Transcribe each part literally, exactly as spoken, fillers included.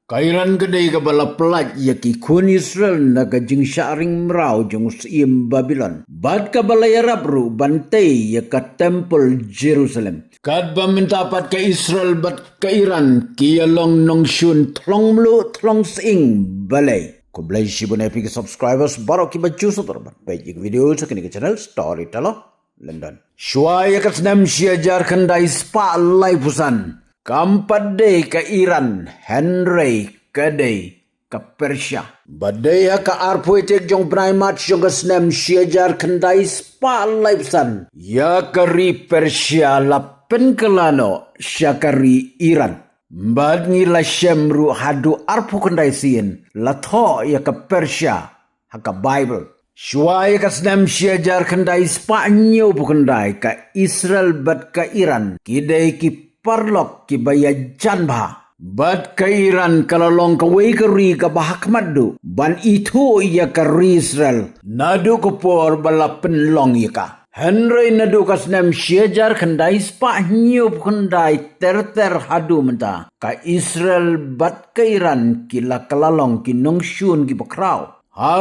Ka Iran ka dei kaba la pyllait ïa ki khun Israel na ka jingshah ring mraw jong u syiem Babilon, bad kaba la ïarap ruh ban tei ïa ka templ Jerusalem. Katba mynta pat ka Israel bad ka Iran ki ïa long nongshun thlong mluh thlong sying. Balei? Khublei shibun ïa phi ki subscribers baroh kiba ju sngewthuh ban peit ïa ka video sha kane ka channel Storyteller London. Shuwa ïa ka snem shi hajar khyndai spah laiphew san, kam pat dei ka Iran, hynrei ka dei ka Persia. Bad dei ha ka arphew tarik jong bnai March jong ka snem shi hajar khyndai spah laiphew san, ïa ka ri Persia la pynkylla noh sha ka ri Iran. Bad ngi la shem ruh haduh arphew khyndai sien la thoh ïa ka Persia ha ka Baibl. Shuwa ïa ka snem shi hajar khyndai spah hynñiewphew khyndai, ka Israel bad ka Iran ki dei ki paralok kiba ïajan bha. Bad ka Iran ka la long kawei ka ri kaba ha khmat duh ban ithuh ïa ka ri Israel naduh ka por ba la pynlong ïa ka. Hynrei naduh ka snem shi hajar khyndai spah hynñiewphew khyndai ter ter haduh mynta, ka Israel bad ka Iran ki la kylla long ki nongshun kiba khraw, ha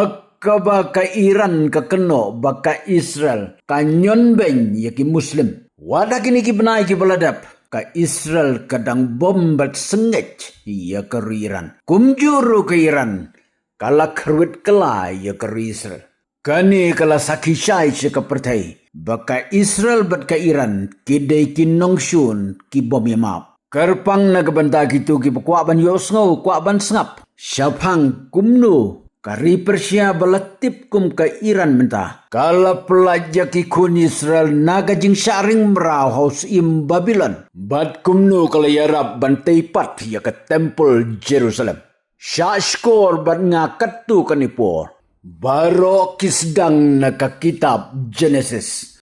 kaba ka Iran ka kynnoh ba ka Israel ka ñion beiñ ïa ki Muslim. Wat ha kine ki bnai kiba la dep, ka Israel ka dang bom bad sngewbha ïa ka ri Iran. Kumjuh ruh ka Iran ka la kyrwit kylla ïa ka ri Israel. Kane ka la sakhi shai sha ka pyrthei ba ka Israel bad ka Iran ki dei ki nongshun ki bym ïa map. Kyrpang na ka bynta kito kiba kwah ban ïohsngew, kwah ban sngap shaphang kumno ka ri Persia ba la tip kum ka Iran mynta ka la pyllait ïa ki khun Israel na ka jingshah ring mraw ha u syiem Babilon, bad kumno ka la ïarap ban tei pat ïa ka templ Jerusalem. Shah shkor bad nga katto katne por, baroh ki sdang na ka kitab Jenesis.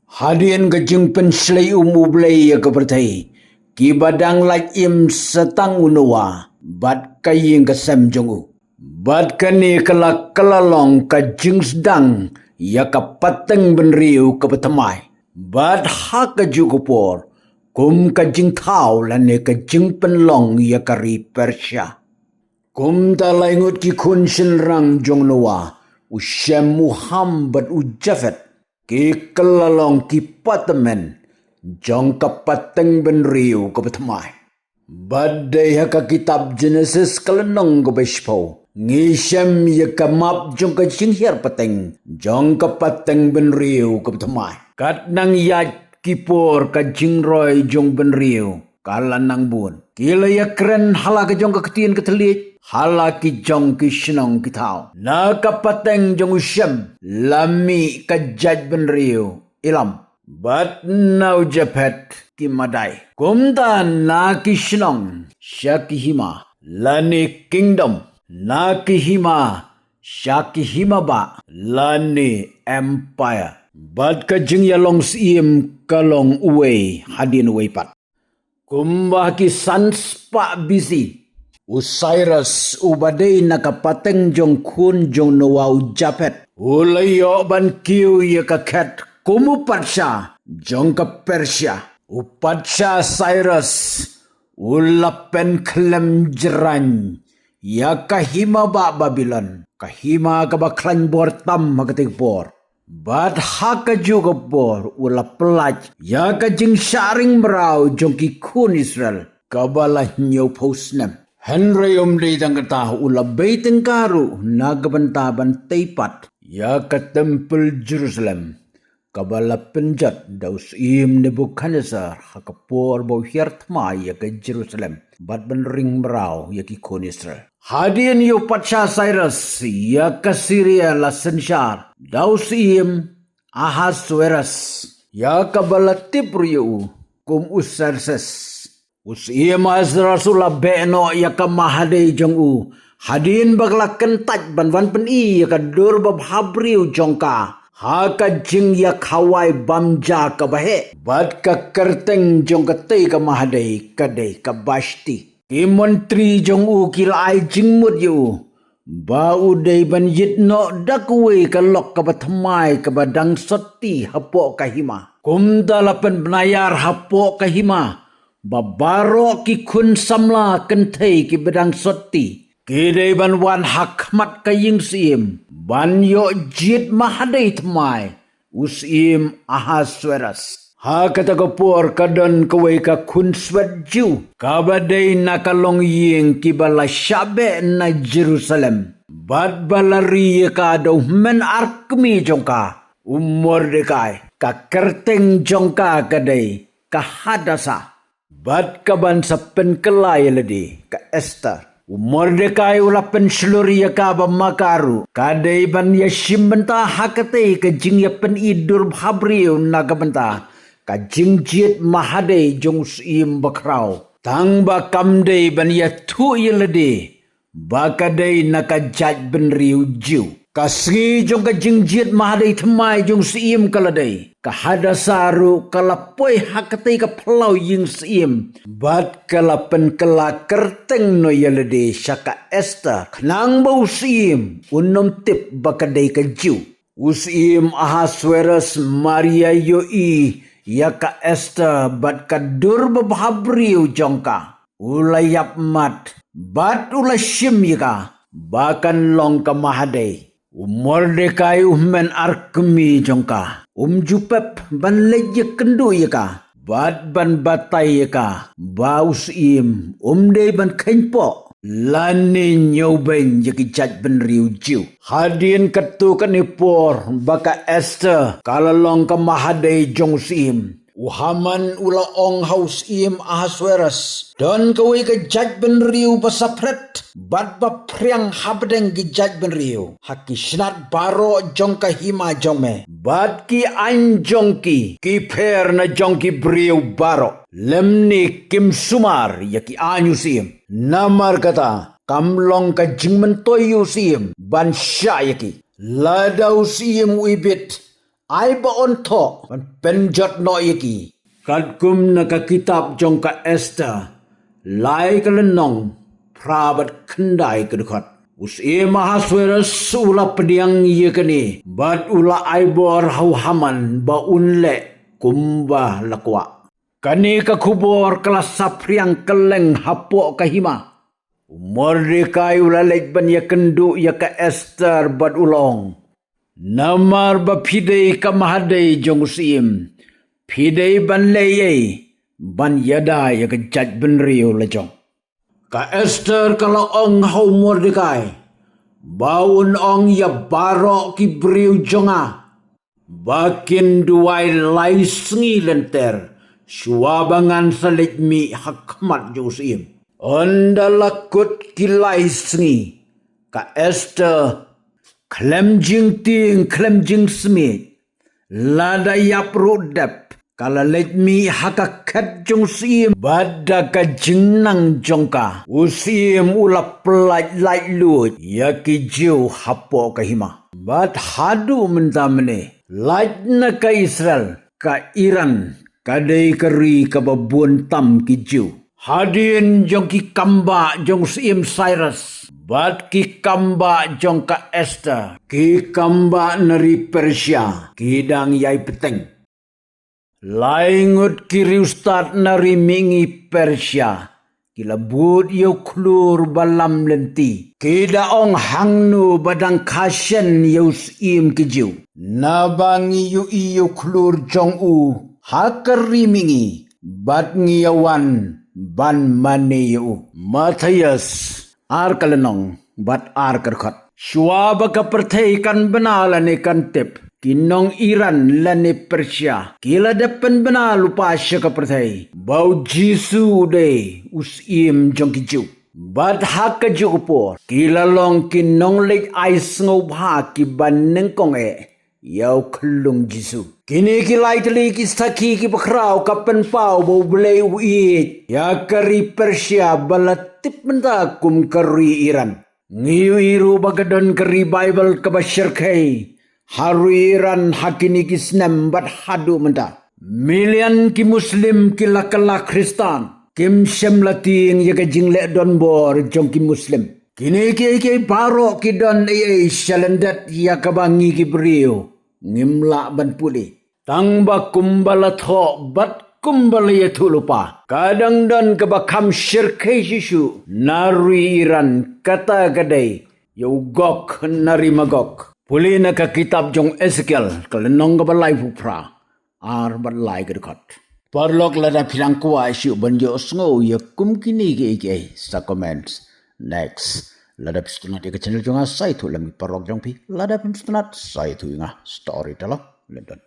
Hadien ka jingpynshlei um U Blei ïa ka pyrthei, kiba dang lait im sa tang u Noah bad ka ïing ka sem jong u. Bad kane ka la kylla long ka jingsdang ïa ka pateng bynriew kaba thymmai, bad ha kajuh ka por kum ka jingthaw lane ka jingpynlong ïa ka ri Persia. Kumta lai ngut ki khun shynrang jong Noah, u Shem, u Ham bad u Japhet, ki kylla long ki pateng jong ka pateng bynriew kaba thymmai. Bad dei ha ka kitab Jenesis ka lynnong kaba shiphew ngi shem ïa ka map jong ka jinghiar pateng jong ka pateng bynriew kaba thymmai. Katba nang ïaid ki por ka jingroi jong bynriew ka la nang bun. Ki la ïakren ha la ka jong ka ktien ka thylliej, ha la ki jong ki shnong ki thaw. Na ka pateng jong u Shem la mih ka jaitbynriew Elam, bad na u Japhet ki Madai. Kumta na ki shnong sha ki hima, lane kingdom, na ki hima sha ki hima bah, lane empire. Bad ka jingïalong syiem ka long uwei hadien uwei pat. Kumba ha ki san spah B C, u Cyrus uba dei na ka pateng jong khun jong Noah u Japhet, u la ïoh ban kiew ïa ka khet kum u patsha jong ka Persia. U patsha Cyrus u la pynkhlem jrang ïa ka hima bah Babilon, ka hima kaba khlaiñ bor tam ha katei ka por. Bad ha kajuh ka por u la pyllait ïa ka jingshah ring mraw jong ki khun Israel kaba la hynñiewphew snem. Hynrei ym dei tang kata, u la bei tyngka ruh na ka bynta ban tei pat ïa ka templ Jerusalem, kaba la pynjot da u syiem Nebukhadnessar ha ka por ba u hiar thma ïa ka Jerusalem bad ban ring mraw ïa ki khun Israel. Hadien ïa u patsha Cyrus, ïa ka Syria la synshar da u syiem Ahasuerus, ïa kaba la tip ruh ïa u kum u Xerxes. U syiem Ahasuerus u la beh noh ïa ka mahadei jong u, hadien ba ka la kyntait ban wan pyni ïa ka dur babha briew jong ka ha ka jingïakhawai bam ja kaba heh bad ka kyrteng jong katei ka mahadei ka dei ka Bashti. Ki montri jong u ki la ai jingmut ïa u ba u dei ban ïit noh da kawei ka lok kaba thymmai kaba dang sotti hapoh ka hima. Kumta la pynbna ïar hapoh ka hima ba baroh ki khun samla kynthei kiba dang sotti ki dei ban wan ha khmat ka ïing syiem ban ïoh jied mahadei thymmai u syiem Ahasuerus. Ha kata ka por ka don kawei ka khunswet Jiw kaba dei na ka longïing kiba la shah beh na Jerusalem, bad ba la ri ïa ka da u hynmen arkmie jong ka, u Mordekai. Ka kyrteng jong ka ka dei ka Hadasa, bad kaban sa pynkylla ïa lade ka Esther. U Mordekai u la pynshlur ïa ka ba ma ka ruh ka dei ban ïashim bynta ha katei ka jingïapyni dur bhabriew na ka bynta ka jingjied mahadei jong u syiem bakhraw, tang ba kam dei ban ïathuh ïa lade ba ka dei na ka jaitbynriew Jiw. Ka sngi jong ka jingjied mahadei thymmai jong u syiem ka la dei, ka Hadasa ruh ka la poi ha katei ka phyllaw ïing syiem, bad ka la pynkylla kyrteng noh ïa lade sha ka Esther, khnang ba u syiem un ym tip ba ka dei ka Jiw. U syiem Ahasuerus mar ïa ïohi ïa ka Esther bad ka dur babhabriew jong ka, u la ïap mat bad u la shim ïa ka ba kan long ka mahadei. U Mordekai u hynmen arkmie jong ka um ju pep ban leit ïakynduh ïa ka bad ban batai ïa ka ba u syiem um dei ban kheiñpoh lane ñiewbeiñ ïa ki jaitbynriew Jiw. Hadien katto katne por ba ka Esther ka la long ka mahadei jong u syiem, u Haman u la ong ha u syiem Ahasuerus, don kawei ka jaitbynriew ba saphriang bad ba phriang hapdeng ki jaitbynriew ha ki snat baroh jong ka hima jong me, bad ki aiñ jong ki ki pher na jong ki briew baroh, lymne kim sumar ïa ki aiñ u syiem. Namar kata kam long ka jingmyntoi ïa u syiem ban shah ïa ki. Lada u syiem u ibit, ai ba un thoh ban pynjot noh ïa ki. Katkum na ka kitab jong ka Esther, lai ka lynnong, phra bad khyndai ka dkhot. U syiem Ahasuerus u la pdiang ïa kane bad u la ai bor ha u Haman ba un leh kumba la kwah. Kane ka khubor ka la saphriang kylleng hapoh ka hima. U Mordekai u la leit ban ïakynduh ïa ka Esther bad u la ong, namar ba phi dei ka mahadei jong u syiem, phi dei ban leh ei ei ban ïada ïa ka jaitbynriew la jong. Ka Esther ka la ong ha u Mordekai ba un ong ïa baroh ki briew jong nga ba kin duwai lai sngi lynter shuwa ba ngan sa leit mih ha khmat jong u syiem. Ynda la kut ki lai sngi, ka Esther, khlem jingtieng khlem jingsmiej, lada ïap ruh dep, ka la leit mih ha ka khet jong u syiem, bad da ka jingnang jong ka u syiem u la pyllait laitluid ïa ki Jiw hapoh ka hima. Bad haduh mynta mynne, lait na ka Israel, ka Iran ka dei ka ri kaba bun tam ki Jiw. Hadien jong ki kambah jong u syiem Cyrus bad ki kambah jong ka Esther, ki kambah na ri Persia ki dang ïai bteng. Lai ngut ki riewstad na ri mihngi Persia ki la bud ïa u khlur ba lam lynti. Ki da ong, hangno ba dang kha shen ïa u syiem ki Jiw? Naba ngi ïohi ïa u khlur jong u ha ka ri mihngi, bad ngi ïa wan ban mane ïa u. Mathaios, ar ka lynnong bad ar ka dkhot. Shuwa ba ka pyrthei kan bna lane kan tip, ki nong Iran lane Persia ki la dep pynbna lypa sha ka pyrthei ba u Jisu u dei u syiem jong ki Jiw. Bad ha kajuh ka por ki la long ki nongleit ai sngewbha kiba nyngkong eh ïa u khyllung Jisu. Kine ki lai tylli ki sakhi kiba khraw ka pynpaw ba U Blei u ïeit ïa ka ri Persia ba la tip mynta kum ka ri Iran. Ngi ïohi ruh ba ka don ka ri Baibl kaba shyrkhei ha ri Iran ha kine ki snem bad haduh mynta. Million ki Muslim ki la kylla Khristan, kim shym la tieng ïa ka jingleh donbor jong ki Muslim. Kine kiei kiei baroh ki don ei ei shalyndet ïa kaba ngi ki briew ngim lah ban pule. Tang ba kumba la thoh bad kumba la ïathuh lypa. Ka dang don kaba kham shyrkhei shisha na ri Iran, kata ka dei ïa u Gog na ri Magog. Pule na ka kitab jong Ezekiel, ka lynnong kaba laiphew phra, ar bad lai ka dkhot. Paralok, lada phi dang kwah shuh ban ïohsngew ïa kum kine kiei kiei, sa comments. Next, lada phi sngewtynnat ïa ka channel jong nga, sa ïathuh lem ïa ki paralok jong phi. Lada phim sngewtynnat, sa ïathuh ïa nga. Storyteller London.